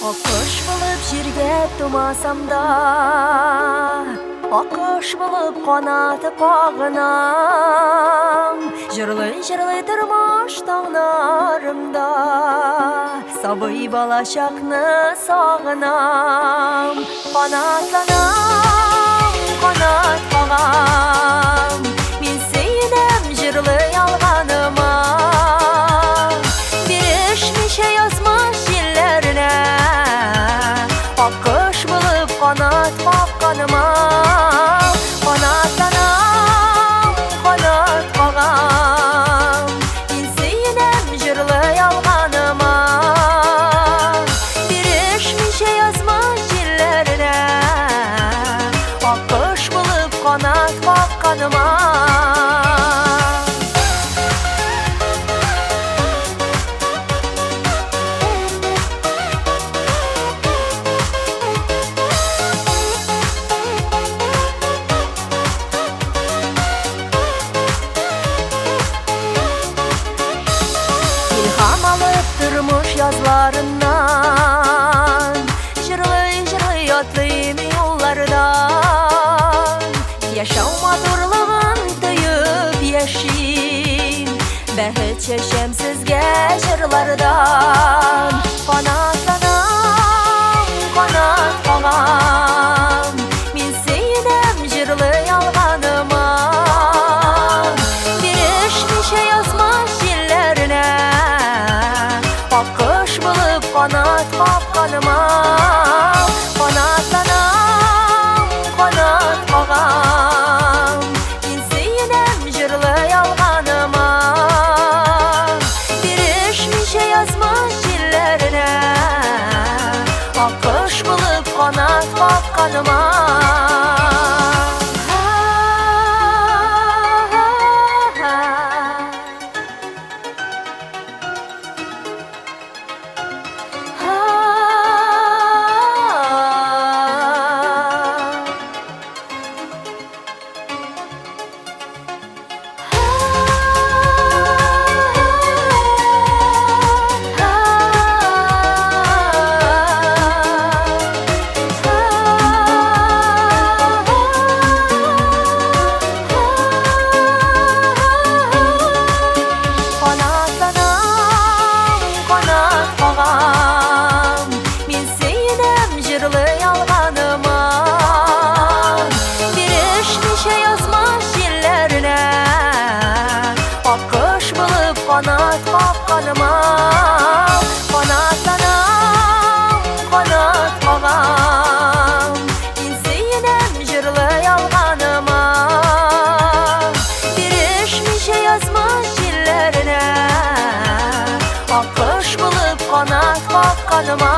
Аккош булып җиргә тумасам да, аккош булып канат кагынам. Җырлый-җырлый тормыш таңнарымда, сабый балачакны сагынам. Канатланам, канат кагам, мин сөенәм җырлый алганыма. Бирешмичә язмыш җилләренә, аккош булып канат какканыма. Канатланам, канат кагам, мин сөенәм җырлый алганыма. Бирешмичә язмыш җилләренә, аккош булып канат какканыма. Илһам алып тормыш язларыннан, җырлый-җырлый атлыйм юллардан. Яшәү матурлыгын тоеп яшим, бәхет чәчәм сезгә җырлардан. Канатланам, канат кагам, мин сөенәм җырлый алганыма. Бирешмичә язмыш җилләренә, аккош булып канат какканыма. Канатланам, канат кагам, мин сөенәм җырлый алганыма. Бирешмичә язмыш җилләренә, аккош булып канат какканыма. Канатланам, канат кагам, мин сөенәм җырлый алганыма. Бирешмичә язмыш җилләренә, аккош булып канат какканыма. Канатланам, канат кагам, мин сөенәм җырлый алганыма. Бирешмичә язмыш җилләренә, аккош булып канат какканыма.